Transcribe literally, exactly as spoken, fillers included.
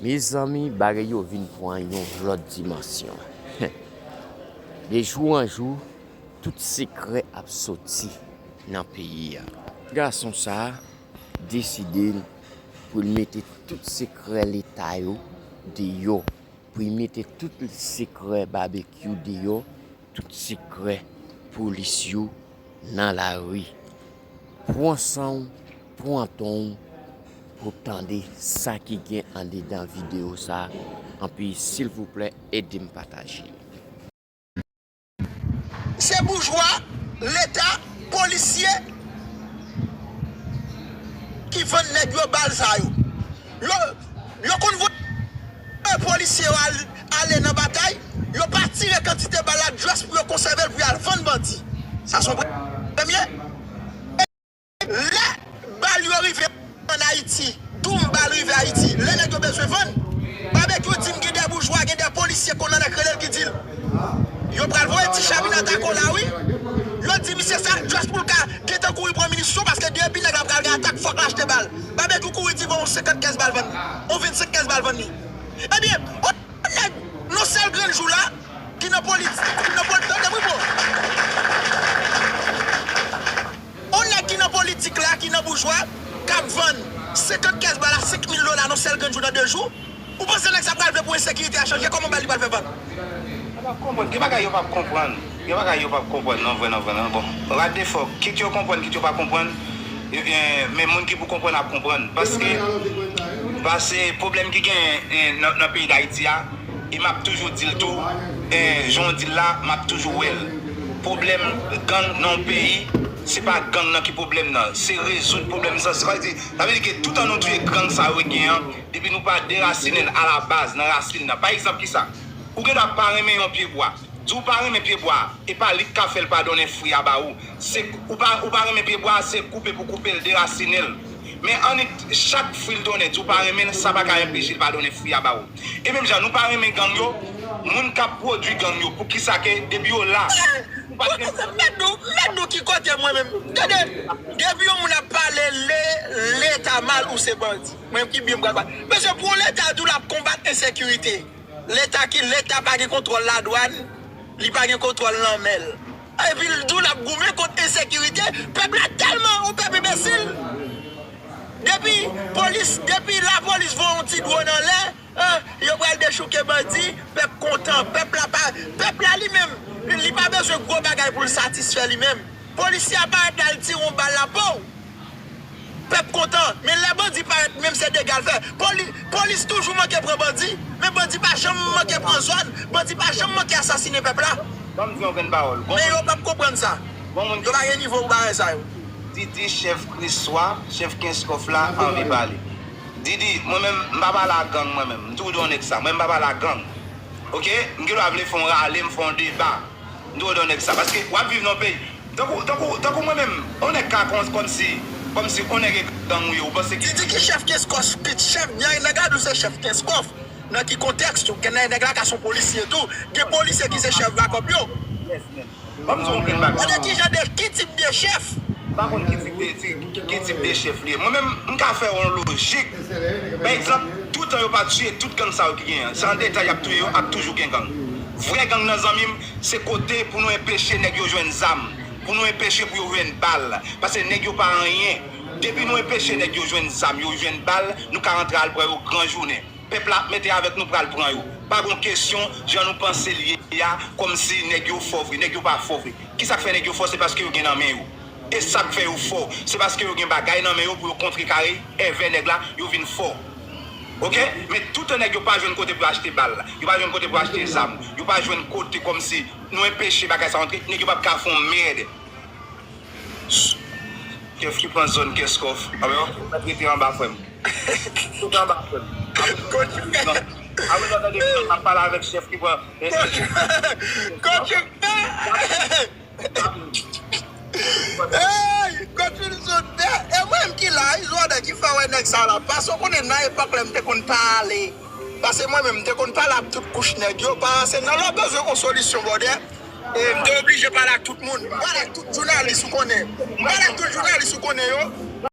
Mezanmi, bagay yo vin pran yon lòt dimansyon. De jou an jou, tout sekrè ap soti nan peyi a. Gason sa a deside pou l mete tout sekrè Leta yo deyò, pou l mete tout sekrè Babekyou deyò, tout sekrè polis yo nan lari. Pran san w, pran tan w pou w tande sa ki gen andedan videyo sa a. Anpi, silvouplè, ede m pataje l. Se boujwa, Leta, polisye ki vann nèg yo bal sa yo. Yo, yo konn voye polisye yo al, ale nan batay, yo pa tire kantite bal la just pou yo konsève l pou y al vann bandi. Sa se yon premye. Lè bal yo rive ann Ayiti, doum bal rive Ayiti, lè nèg yo bezwen vann, Babekyou di m gen de boujwa, gen de polisye konn nan nèg rele l ki di l yo pral voye ti chabinat ako la wi. Yo di misye sa just pou l ka gentan kouri pran minisyon paske depi nèg la pral gen atak fòk l achte bal. Babekyou kouri di voye yon senkant kès bal vann li, yon vennsenk kès bal vann li. Ebyen, yon nèg nan sèl grenn jou la ki nan politik, ki nan politik, tande wi bro. On nèg ki nan politik la, ki nan boujwa, k ap vann senkant kès bal a senk mil dola nan sèl grenn jou nan de jou, ou panse nèg sa pral vle pou ensekirite a chanje? Kòman bal li pral fè vann? Yo p ap konprann. Gen bagay yo p ap konprann. Gen bagay yo p ap konprann non, vre nan vre nan. Bon, radefò, kit yo konprann, kit yo pa konprann, men moun ki pou konprann ap konprann. Paske, paske pwoblèm ki genyen nan peyi Dayiti a, e m ap toujou di l tou, jan w di l la, m ap toujou wè l. Pwoblèm gang nan yon peyi, se pa gang nan ki pwoblèm nan, se rezoud pwoblèm sa. Sa vle di, sa vle di ke toutan nou touye gang sa yo genyen an, depi nou pa derasinen l alabaz nan rasin nan. Pa egzanp, kisa? Ou gendwa pa renmen yon pye bwa. Di w pa renmen pye bwa a, e pa li k ka fè l pa donnen fwi a ba ou. Se ou pa, ou pa renmen pye bwa a, se koupe pou koupe l, derasinen l. Men annik chak fwi l donnen, di w pa renmen l, sa pa ka enpeche l pa donnen fwi a ba ou. E menm jan nou pa renmen gang yo, moun k ap pwodui gang yo, poukisa ke depi yo la, ou pa t gen. Mèt nou, mèt nou ki kote mwen menm. Tande, depi yon moun ap pale le, Leta mal ou se bandi. Mwen ki byen m pral pale. Mesye, pou yon Leta di w l ap konbat ensekirite. Leta ki Leta pa gen kontwòl ladwàn, li pa gen kontwòl lanmè l. Epi l di w l ap goumen kont ensekirite, pèp la tèlman yon pèp enbesil. Depi polis, depi lapolis voye yon ti dwòn anlè, yo pral dechouke bandi, pèp kontan, pèp la pa, pèp la li menm, li pa bezwen gwo bagay pou l satisfè li menm. Polisye a parèt la, l tire yon bal la, pow! Pèp kontan, men lè bandi parèt menm se dega l fè. Poli, polis toujou manke pran bandi, men bandi pa janm manke pran zòn, bandi pa janm manke asasinen pèp la. Ban m di yon grenn pawòl. Men yo p ap konprann sa. Yo pa gen nivo pou bagay sa yo. Didi, chèf Kriswa, chèf Kenskòf la anvi pale. Didi, mwen menm, m pa pale a gang mwen menm. M toujou di yon nèg sa. Mwen, m pa pale a gang. Oke? M gendwa vle fè yon rale, m fè yon deba. M toujou di yon nèg sa. Paske w ap viv nan yon peyi. Tankou, tankou, tankou mwen menm, yon nèg ka kòmsi, kòmsi yon nèg e gang ou ye, ou panse ki. Didi ki chèf Kenskòf, ki chèf, nèg la di w se chèf Kenskòf. Nan ki kontèks tou? Gen nèg la ka se yon polisye tou. Gen polisye ki se chèf bakòp yo. Ban m di w yon grenn bagay. Ou de ki jan de, ki tip de chèf? M pa konn ki tip de, ki, ki tip de chèf li ye. Mwen menm, m ka fè yon lojik. Pa egzanp, toutan yo pa tiye tout gang sa yo ki genyen an. Se an deta y ap touye yo, ap toujou gen gang. Vrè gang nan zanmi m, se kote pou nou enpeche nèg yo jwenn zam. Pou nou enpeche pou yo jwenn bal. Paske nèg yo pa anyen. Depi nou enpeche nèg yo jwenn zam, yo jwenn bal, nou ka rantre al pran yo gran jounen. Pèp la ap mete avèk nou pral pran yo. Pa gon kesyon jan nou panse l ye a, kòmsi nèg yo fò vre. Nèg yo pa fò vre. Kisa k fè nèg yo fò? Se paske yo gen nan men yo. E sa k fè yo fò, se paske yo gen bagay nan men yo pou yo kontrekare èvè nèg la, yo vin fò. Oke? Men toutan nèg yo pa jwenn kote pou yo achte bal, yo pa jwenn kote pou yo achte zam, yo pa jwenn kote kòmsi nou enpeche bagay sa antre, nèg yo p ap ka fè yon mèd. Kèf ki pran zòn Kenskòf. Anben, ou mèt rete anba, frè m. Tout anba, frè m. Apre sa, tande m ap pale avèk chèf ki pran. Hey, Godwin Sot, e mwen menm ki la, Izo Adan ki fè wè nèg sa la. Paske w konnen nan epòk la m te konn pale. Paske mwen menm m te konn pale ak tout kouch nèg yo. Paske nan lè w bezwen yon solisyon, brother, e m te oblije pale ak tout moun. M pale ak tout jounalis ou konnen. M pale ak tout jounalis ou konnen yo.